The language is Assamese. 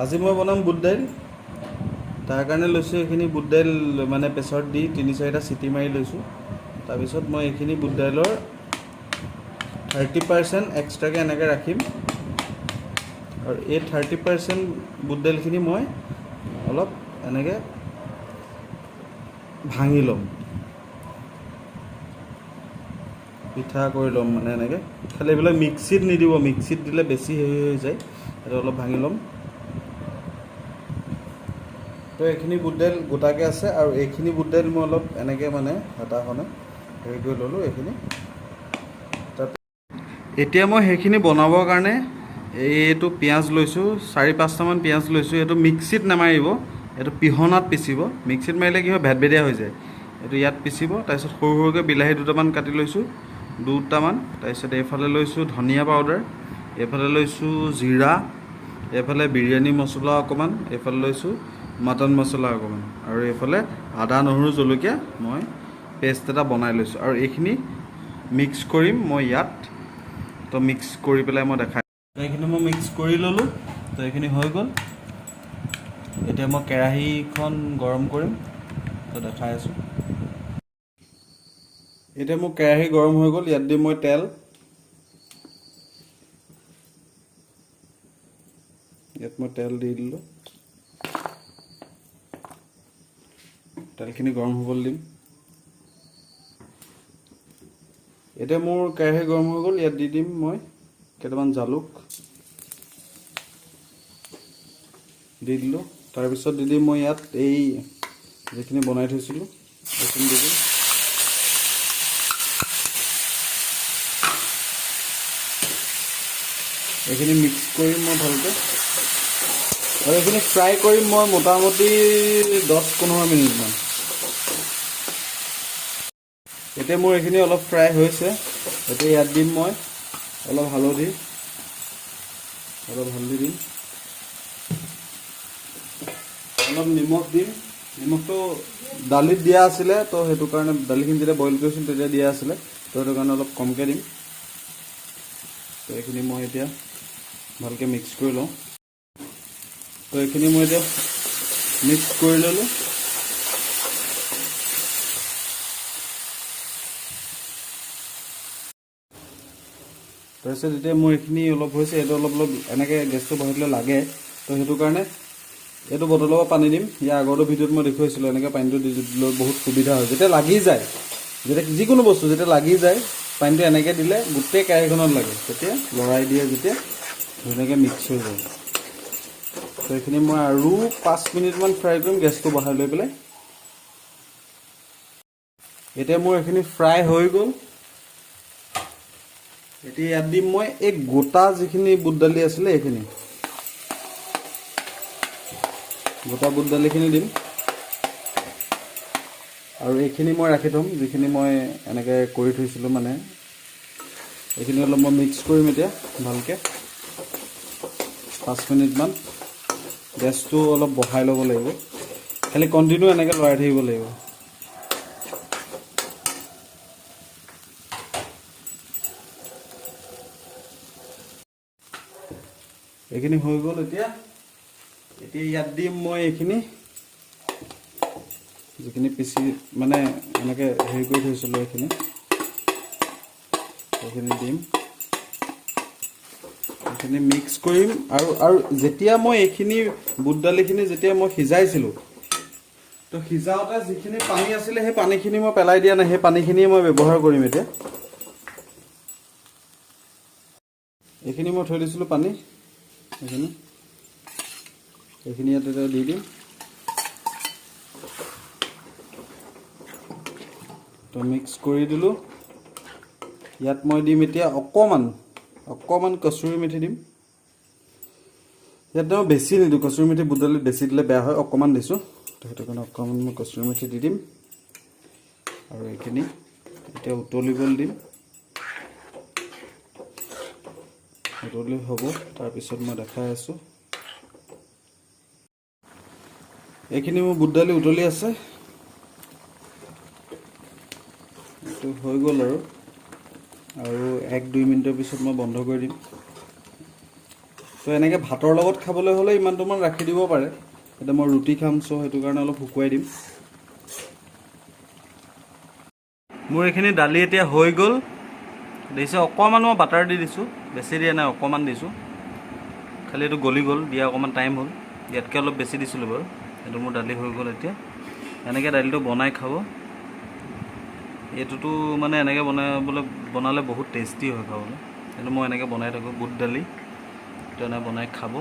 আজি মই বনাম বুট দাইল। তাৰ কাৰণে লৈছোঁ এইখিনি বুট দাইল, মানে প্ৰেছাৰত দি 3-4টা চিটি মাৰি লৈছোঁ। তাৰপিছত মই এইখিনি বুট দাইলৰ 30% এক্সট্ৰাকৈ এনেকৈ ৰাখিম আৰু এই 30% বুট দাইলখিনি মই অলপ এনেকৈ ভাঙি ল'ম, পিঠা কৰি ল'ম, মানে এনেকৈ। খালি এইবিলাক মিক্সিত নিদিব, মিক্সিত দিলে বেছি হেৰি হৈ যায়। সেইটো অলপ ভাঙি ল'ম। তো এইখিনি বুট দাইল গোটাকৈ আছে আৰু এইখিনি বুট দাইল মই অলপ এনেকৈ মানে হেতাখনে হেৰি কৰি ল'লোঁ এইখিনি। তাৰ এতিয়া মই সেইখিনি বনাবৰ কাৰণে এইটো পিঁয়াজ লৈছোঁ, 4-5টামান পিঁয়াজ লৈছোঁ। এইটো মিক্সিত নামাৰিব, এইটো পিহনাত পিচিব। মিক্সিত মাৰিলে কি হয়, ভেদভেদীয়া হৈ যায়। এইটো ইয়াত পিচিব। তাৰপিছত সৰু সৰুকৈ বিলাহী দুটামান কাটি লৈছোঁ, দুটামান। তাৰপিছত এইফালে লৈছোঁ ধনিয়া পাউডাৰ, এইফালে লৈছোঁ জিৰা, এইফালে বিৰিয়ানী মছলা অকণমান, এইফালে লৈছোঁ মটন মছলা অকণমান আৰু এইফালে আদা, নহৰু, জলকীয়া মই পেষ্ট এটা বনাই লৈছোঁ আৰু এইখিনি মিক্স কৰিম মই ইয়াত। তো মিক্স কৰি পেলাই মই দেখাই। এইখিনি মই মিক্স কৰি ল'লোঁ। তো এইখিনি হৈ গ'ল। এতিয়া মই কেৰাহীখন গৰম কৰিম, তো দেখাই আছোঁ। এতিয়া মোৰ কেৰাহী গৰম হৈ গ'ল। ইয়াত দিম মই তেল। ইয়াত মই তেল দি দিলোঁ। তেলখিনি গৰম হ'বলৈ দিম। এতিয়া মোৰ কেৰাহী গৰম হৈ গ'ল। ইয়াত দি দিম মই কেইটামান জালুক দি দিলোঁ। তাৰপিছত দি দিম মই ইয়াত এই যিখিনি বনাই থৈছিলোঁ, সেইখিনি দি দিম। এইখিনি মিক্স কৰিম মই ভালকৈ আৰু এইখিনি ফ্ৰাই কৰিম মই মোটামুটি 10-15 মিনিটমান। এতিয়া মোৰ এইখিনি অলপ ফ্ৰাই হৈছে। এতিয়া ইয়াত দিম মই অলপ হালধি, অলপ হালধি দিম, অলপ নিমখ দিম। নিমখটো দালিত দিয়া আছিলে, তো সেইটো কাৰণে, দালিখিনি যেতিয়া বইল কৰিছিলোঁ তেতিয়া দিয়া আছিলে, তো সেইটো কাৰণে অলপ কমকৈ দিম। তো এইখিনি মই এতিয়া ভালকৈ মিক্স কৰি লওঁ। তো এইখিনি মই এতিয়া মিক্স কৰি ল'লোঁ। তাৰপিছত এতিয়া মোৰ এইখিনি অলপ হৈছে। এইটো অলপ অলপ এনেকৈ গেছটো বঢ়াই দিলে লাগে, তো সেইটো কাৰণে এইটো বটলৰ পৰা পানী দিম। ইয়াৰ আগৰটো ভিডিঅ'ত মই দেখুৱাইছিলোঁ, এনেকৈ পানীটো দি দিলে বহুত সুবিধা হয়। যেতিয়া লাগি যায়, যেতিয়া যিকোনো বস্তু যেতিয়া লাগি যায়, পানীটো এনেকৈ দিলে গোটেই কেৰাহীখনত লাগে, তেতিয়া লৰাই দিয়ে যেতিয়া ধুনীয়াকৈ মিক্স হৈ যায়। তো এইখিনি মই আৰু 5 মিনিটমান ফ্ৰাই কৰিম গেছটো বঢ়াই লৈ পেলাই। এতিয়া মোৰ এইখিনি ফ্ৰাই হৈ গ'ল। এতিয়া ইয়াত দিম মই এই গোটা যিখিনি বুট দালি আছিলে, এইখিনি গোটা বুট দালিখিনি দিম আৰু এইখিনি মই ৰাখি থ'ম, যিখিনি মই এনেকৈ কৰি থৈছিলোঁ। মানে এইখিনি অলপ মই মিক্স কৰিম এতিয়া ভালকৈ 5 মিনিটমান। গেছটো অলপ বঢ়াই ল'ব লাগিব, খালি কণ্টিনিউ এনেকৈ লৰাই থাকিব লাগিব। এইখিনি হৈ গ'ল। এতিয়া এতিয়া ইয়াত দিম মই এইখিনি যিখিনি পিচি মানে এনেকৈ হেৰি কৰি থৈছিলোঁ, এইখিনি, সেইখিনি দিম। এইখিনি মিক্স কৰিম আৰু আৰু যেতিয়া মই এইখিনি বুট দালিখিনি যেতিয়া মই সিজাইছিলোঁ, তো সিজাওঁতে যিখিনি পানী আছিলে, সেই পানীখিনি মই পেলাই দিয়া নাই, সেই পানীখিনিয়ে মই ব্যৱহাৰ কৰিম এতিয়া। এইখিনি মই থৈ দিছিলোঁ পানী, এইখিনি এইখিনি ইয়াত এতিয়া দি দিম। তো মিক্স কৰি দিলোঁ। ইয়াত মই দিম এতিয়া অকণমান অকণমান কচুৰি মেথি দিম। ইয়াত মই বেছি নিদিওঁ, কচুৰি মেথি বুট দালিত বেছি দিলে বেয়া হয়, অকণমান দিছোঁ। তো সেইটো কাৰণে অকণমান মই কচুৰি মেথি দি দিম আৰু এইখিনি এতিয়া উতলিবলৈ দিম। উতলি হ'ব, তাৰপিছত মই দেখাই আছোঁ। এইখিনি মোৰ বুট দালি উতলি আছে, এইটো হৈ গ'ল আৰু আৰু 1-2 মিনিটৰ পিছত মই বন্ধ কৰি দিম। তো এনেকৈ ভাতৰ লগত খাবলৈ হ'লে ইমানটোমান ৰাখি দিব পাৰে। এতিয়া মই ৰুটি খাম, চ' সেইটো কাৰণে অলপ শুকুৱাই দিম। মোৰ এইখিনি দালি এতিয়া হৈ গ'ল, দেখিছে। অকণমান মই বাটাৰ দি দিছোঁ, বেছি দিয়া নাই, অকণমান দিছোঁ খালি। এইটো গলি গ'ল, দিয়া অকণমান টাইম হ'ল, ইয়াতকৈ অলপ বেছি দিছিলোঁ বাৰু। এইটো মোৰ দালি হৈ গ'ল। এতিয়া এনেকৈ দালিটো বনাই খাব। এইটোতো মানে এনেকৈ বনাবলৈ বনালে বহুত টেষ্টি হয় খাবলৈ। এইটো মই এনেকৈ বনাই থাকোঁ। বুট দালি এইটো এনেকৈ বনাই খাব।